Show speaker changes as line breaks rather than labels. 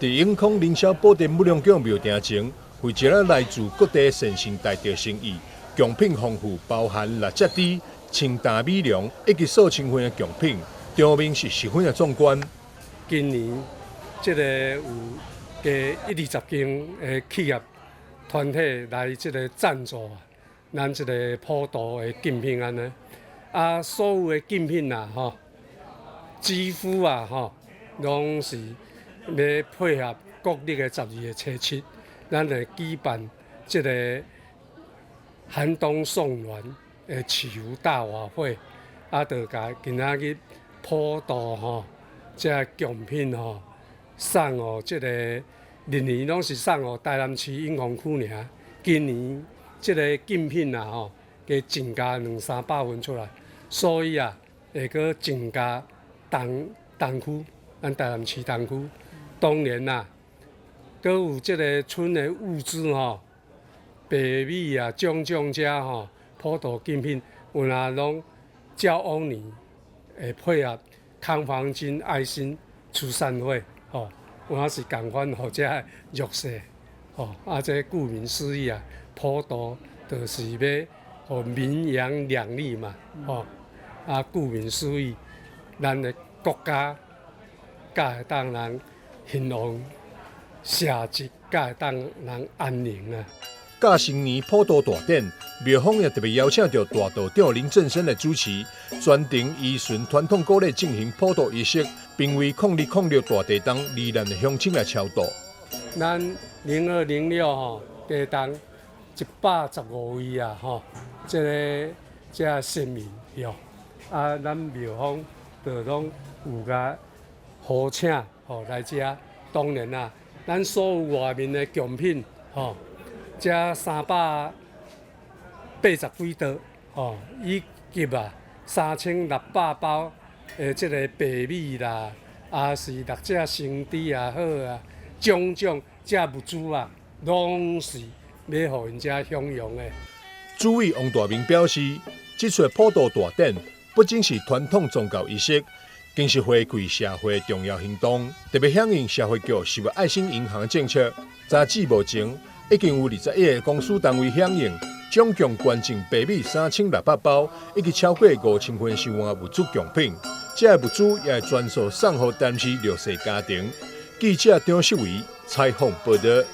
佇永康凌霄寶殿武龍宮廟埕前，匯集了來自各地善信大德心意，貢品豐富，包含六隻豬、清淡米糧以及數千份的貢品，場面是十分的壯觀。
今年這个有加一二十間的企業團體來這个贊助，咱這个普渡的貢品按呢，啊，所有的貢品啊，吼，幾乎啊，吼，攏是欲配合國曆的12月初7，咱會舉辦這个寒冬送暖的祈福大法會，啊，就共今仔日普渡吼，這貢品吼送予這个歷年攏是送予台南市永康區爾，今年這个貢品啊吼，加增加兩三百份出來，所以啊，會閣增加東東區，咱台南市東區。當然啦，閣有這个村的物資吼，白米啊，種種遮吼，普渡貢品，有若攏照往年會配合康黃金愛心慈善會，吼，有影是仝款予遮弱勢，吼，啊，這顧名思義啊，普渡就是欲予民陽兩利嘛，吼，啊，顧名思義，咱的國家才會當人興旺，社稷才會當人安寧啊。
甲新年普渡大典，廟方也特別邀請著大道長林正生來主持，全程依循傳統古禮進行普渡儀式，並為0206大地震罹難的鄉親來超度。
咱0206吼，地震115位啊吼，這个這先民喲，啊，咱廟方就攏有共呼請吼來遮。當然啦，咱所有外面的貢品吼，這380幾桌吼，以及啊3600包的這个白米啦，啊是六隻生豬也好啊，種種這物資啊，攏是欲予𪜶遮享用的。
主委王大明表示，這次普渡大典不僅是傳統宗教儀式，更是回饋社會重要行動，特別響應社會局食物愛心銀行政策。截至目前，已經有21個公司單位響應，總共捐贈白米3600包，以及超過5000份生活物資貢品。這个物資也會全數送予台南市弱勢家庭。記者張秀維採訪報導。